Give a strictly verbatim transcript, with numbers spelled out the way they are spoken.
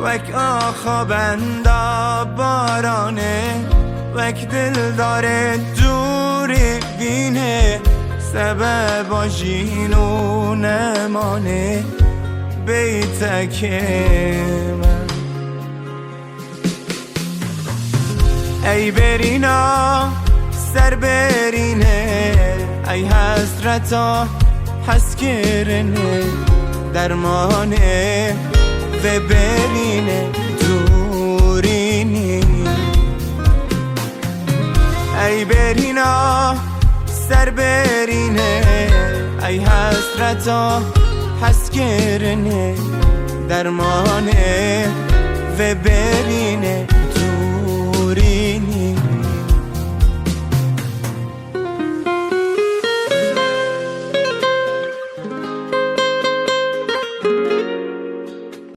Wek axa benda baranê, wek dildarê dûrî vînê, sebeba jîn û nemanê beytekê me. Ey bêrîna ser bêrînê, ey hesreta hezkirinê, dermanê vê bêrînê dûrînî. Ey bêrîna ser bêrînê, ey hesreta hezkirinê, dermanê vê bêrînê